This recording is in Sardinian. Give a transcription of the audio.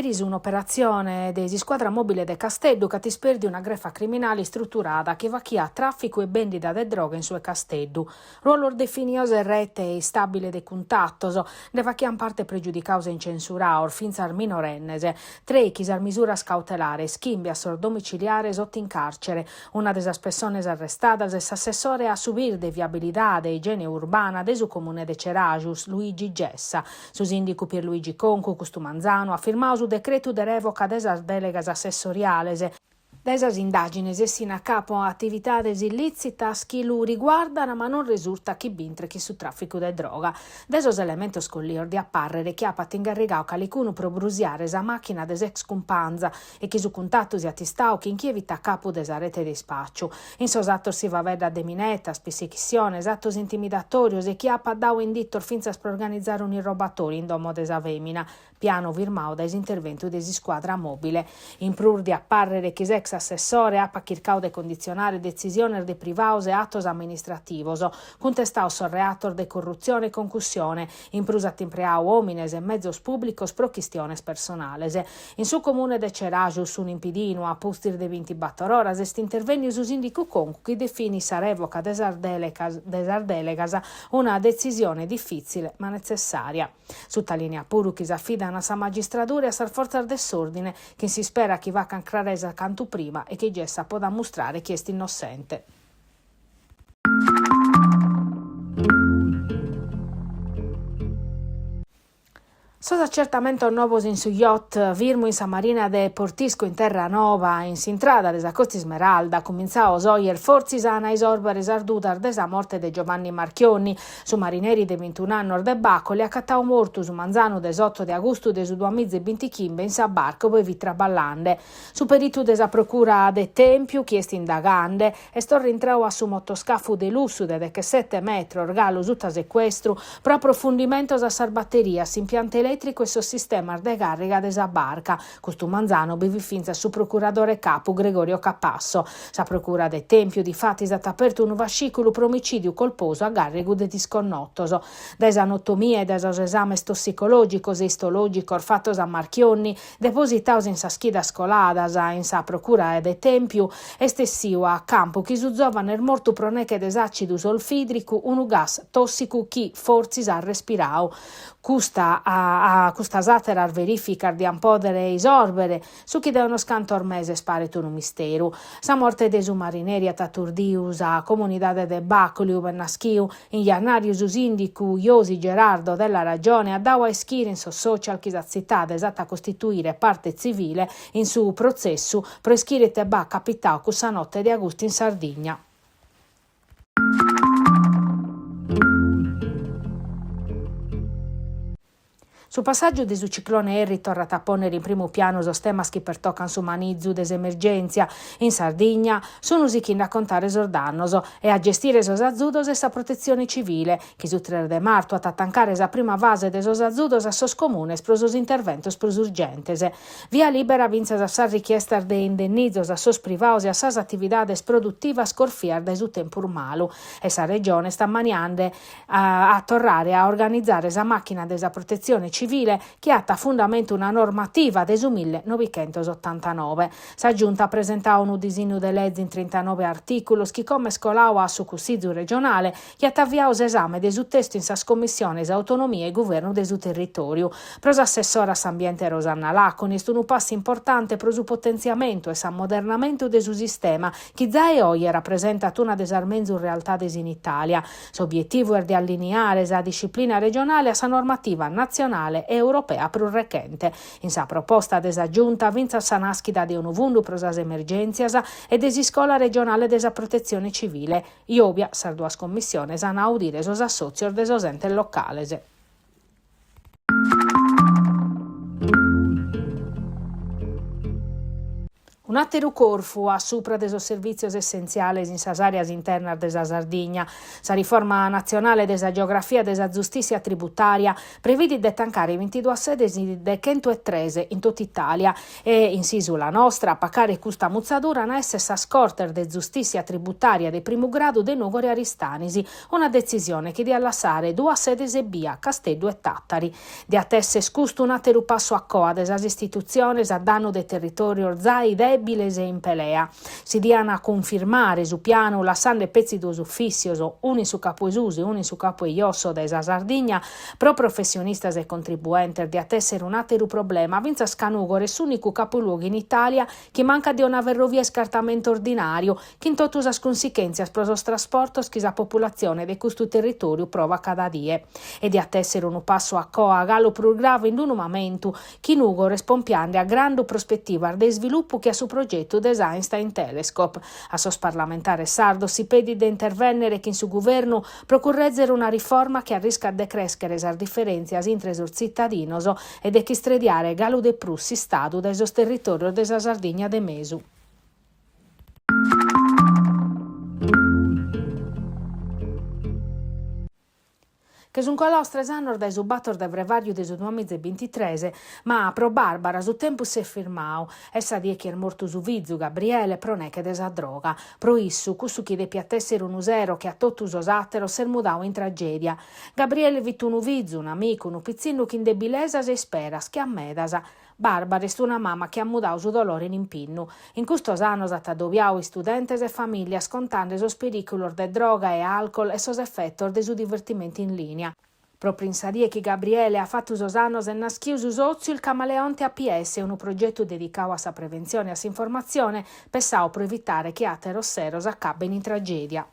Eris un'operatzione de s'iscuadra mòbile de Casteddu ch'at ispèrdiu una grefa criminale istruturada chi fachiat tràficu e bèndida de droga in su 'e Casteddu. Ruolos definios e rete istàbile de cuntatos, nde fachiant parte pregiudicaos e incensuraos, fintzas minorennes. Trèichi sas misuras cautelares, chimbe a sos domiciliares, oto in càrcere. Una de sas pessones arrestadas est s'assessore a su birde, viabilidade e igiene urbana de su Comune de Ceraxus, Luigi Gessa. Su sìndicu Pierluigi Concu custu manzanu at firmadu su decretu de rèvoca de sas dèlegas assessoriales. Dae sas indàgines essin a campu atividades illìtzitas chi lu riguardan ma non resurtat chi b'intret chin su tràficu de droga. Dae sos elementos collios diat pàrrere chi apat ingarrigadu calicunu pro brusiare sa màchina de s'ex cumpanza e chi su cuntatu siat istadu chin chie fit a capu de sa rete de ispàciu. In sos atos si faeddat de minetas, pissighissiones, atos intimidatòrios e chi apat dadu inditos fintzas pro organizare un'irrobatòriu in domo de sa fèmina, pianu firmadu dae s'interventu de s'iscuadra mòbile. In prus diat pàrrere chi s'ex assessore apat chircadu de conditzionare detzisiones de privados e atos amministrativos, cuntestados sos reatos de corrutzione e concussione, in prus at impreadu òmines e mezos pùblicos pro chistiones personales. In su comune de Ceraxus un'impidinu, a pustis de bintibator oras est intervènniu su sìndicu Concu chi definit sa rèvoca de sas dèlegas una detzisione difìtzile ma netzessària. Sutalìniat puru chi s'afidan a sa magistradura e a sas fortzas de s'òrdine, chin s'ispera chi facan craresa cantu prima e chi Gessa podat mustrare chi est innossente. Sos acertamentos novos in su yacht firmu in sa marina de Portisco in Terranova, in s'intrada de sa Costa Ismeralda, cumintzados oje fortzis an a isòrbere sas dudas de sa morte de Giovanni Marchionni, su marineri de bintun'annos de Bacoli acatadu mortu su manzanu de s'oto de agustu de su duamiza e bintichimbe in sa barca ube fit traballande. Su peritu de sa Procura de Tèmpiu, chi est indagande, Est torra intradu a su motoscafu de lussu de dechesete metros galu suta secuestru pro aprofundimentos a sas baterias, s'impiantu elètricu e sos sistemas de càrriga de sa barca. Custu manzanu bi fit fintzas su procuradore capu Gregorio Capasso. Sa procura de Tèmpiu difatis at apertu unu fascìculu pro omicìdiu colposu a gàrrigu de disconnotos. Dae s'anatomia e dae sos esames tossicològicos e istològicos fatos a Marchionni, Depositados in sas chidas coladas in sa Procura de Tèmpiu, est essiu a campu chi su zòvanu est mortu pro neche de s'àcidu solfìdricu, unu gas tòssicu chi fortzis at respiradu. Custa a custas àteras verìficas diant pòdere isòrbere su chi dae unos cantos meses paret unu misteru. Sa morte de su marineri at aturdiu sa comunidade de Bàcoli, ube est naschiu, In jannàriu su sìndicu Josi Gerardo Della Ragione at dadu a ischire in sos social chi sa tzitade s'at a costituire parte tzivile in su protzessu pro ischire ite b'at capitadu cussa note de agustu in Sardigna. Su passàgiu de su ciclone Harry torrat a pònnere in primu pianu sos temas chi pertocant su manizu de s'emergèntzia. In Sardigna sunt sighende a contare sos dannos e a gestire sos azudos est sa Protetzione Civile, chi su tres de martu at a tancare sa prima fase de sos azudos a sos comunes pro sos interventos prus urgentes. Via lìbera fintzas a sas richiestas de indennizos a sos privados e a sas atividades produtivas corfias dae su tempus malu. E sa Regione est ammaniende a torrare a organizare sa màchina de sa protetzione civile chi at a fundamentu una normativa de su millenovichentosotantanoe. Sa Giunta at presentadu unu disinnu de leze in trintanoe artìculos chi como est coladu a su Cussizu regionale chi at aviadu s'esame de su testu in sas commissiones Autonomia e Guvernu de su Territòriu. Pro s'assessora a s'Ambiente Rosanna Laconi est unu passu importante pro su potentziamentu e s'ammodernamentu de su sistema chi zae oje rapresentat una de sas menzus realtades in Itàlia. S'obietivu est de alliniare sa disciplina regionale a sa normativa natzionale e europea prus rechente. In sa proposta de sa Giunta fintzas sa nàschida de unu fundu pro sas emergèntzias e de s'Iscola regionale de sa Protetzione Civile. Jòbia sas duas commissiones an a audire sos assòtzios de sos entes locales. Un'àteru corfu a supra de sos servìtzios essentziales in sas àreas internas de sa Sardigna. Sa riforma natzionale de sa geografia de sa zustìssia tributària previdit de tancare bintiduas sedes de 103 in totu Itàlia e in s'ìsula nostra a pacare custa mutzadura an a èssere sas Cortes de Zustìssia Tributària de primu gradu de Nùgoro e Aristanis, una detzisione chi diat lassare duas sedes ebbia, Casteddu e Tàtari. Diat èssere custu un'àteru passu a coa de sas istitutziones a dannu de territòrios zai dèbiles e in pelea. Si dian cunfirmare su pianu lassande petzi duos ufìssios, unu in su capu 'e susu e unu in su capu 'e josso de sa Sardigna, pro professionistas e contribuentes diat èssere un'àteru problema, fintzas ca Nùgoro est s'ùnicu capuluogu in Itàlia chi mancat de una ferrovia a iscartamentu ordinàriu, chin totu sas cunsichèntzias pro sos trasportos chi sa populatzione de custu territòriu provat cada die. E diat èssere unu passu a coa galu prus grave in unu mamentu chi Nùgoro est pompiande a grandu prospetivas de isvilupu che a su progetu de s'Einstein Telescope. A sos parlamentares sardos si pedit de intervènnere chin su guvernu pro currèzere una riforma chi arriscat de crèschere sas diferèntzias intre sos tzitadinos e de ch'istrediare galu de prus s'Istadu dae sos territòrios de sa Sardigna de mesu. Che sun colaos tres annos dae su bator de frevàriu de su duamiza e bintitres, ma pro Barbara su tempus s'est firmau, est sa die chi est mortu su fizu, Gabriele, pro neche de sa droga. Pro issu, cussu chi depiat èssere unu sero che a totu sos àteros s'est mudau in tragèdia. Gabriele fit unu fizu, un'amicu, unu pitzinnu chin debilesas e isperas, che a medas. Barbara est una mama chi at mudau su dolore in impinnu. In custos annos at adobiau istudentes e famìlias contande sos perìculos de droga e alcol e sos efetos de su divertimentu in lìnia. Pròpriu in sa die chi Gabriele at fatu sos annos est naschiu su sòtziu Il Camaleonte APS, unu progetu dedicau a sa preventzione e a s'informatzione, pessau pro evitare chi àteros seros acaben in tragèdia.